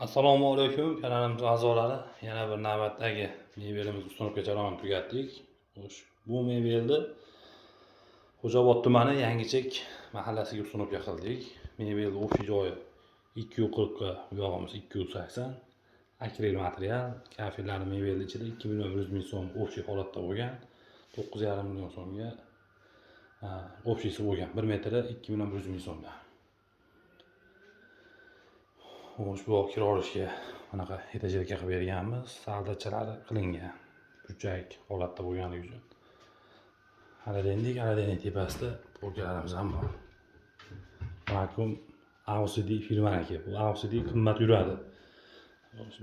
Assalomu alaykum, kanalimiz a'zolari. Yana bir navbatdagi mebelimiz установка jarayonini tugatdik. Xo'sh, bu mebelni Xo'jaobod tumani, Yangichek mahallasiga установка qildik. Mebelni общий joyi 240 ga, bu yog'imiz 280. Akril material, kafellari mebelni ichida 2 million 100 ming so'm общий holatda bo'lgan. 9,5 million so'mga общий si bo'lgan. 1 metri 2 million 100 ming so'mdan. Xo'sh, bu kira olishga bunaqa этажерка qilib berganmiz. Saldachalari qilingan. Burchak holatda bo'lganligi uchun. Холодильник, холодильник tepasida полка larimiz ham bor. Vakuum AUCD firmaniki. Bu AUCD qimmat yuradi.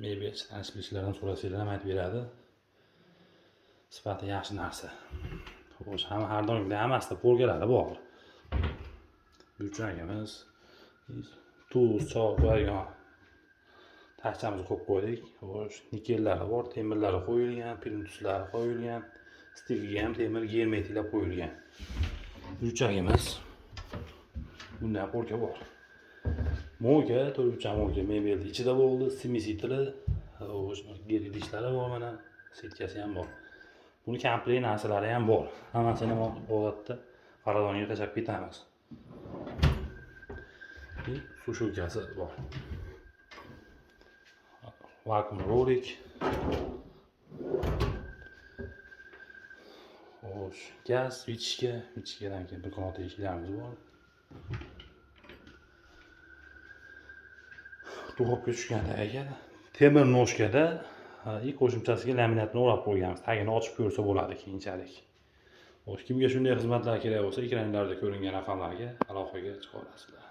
Mebelchi tanish bilishlardan so'rasanglar ham aytib beradi. Sifati yaxshi narsa. Xo'sh, hamma har doimgidek hammasida полка lari bor. Burchagimiz, tuz, choy qo'yadigan taxchamizni qo'yib qo'ydik. Xo'sh, nikellari bor, temirlari qo'yilgan, plintuslari qo'yilgan, стык iga ham temir germetiklab qo'yilgan. Burchagimiz, bunda ham полка bor. Мойка, to'rtburchak мойка mebelni ichida bo'ldi, смесители, xo'sh, gel idishlari bor mana, сетка si ham bor. Buni komplekt narsalari ham bor. Hammasini odatda faradonga tashlab ketamiz. И сушилка si bor. Vakuum rolik. Xo'sh, gaz, вытяжка, вытяжка dan keyin bir qanot eshiklarimiz bor. Духовка tushgan tagiga temir ножка da и qo'shimchasiga laminatni o'rab qo'yganmiz. Tagini ochib ko'rsa bo'ladi keyinchalik. Xo'sh, kimga shunday xizmatlar kerak bo'lsa, ekranlarda ko'ringan raqamlarga aloqaga chiqa olasizlar.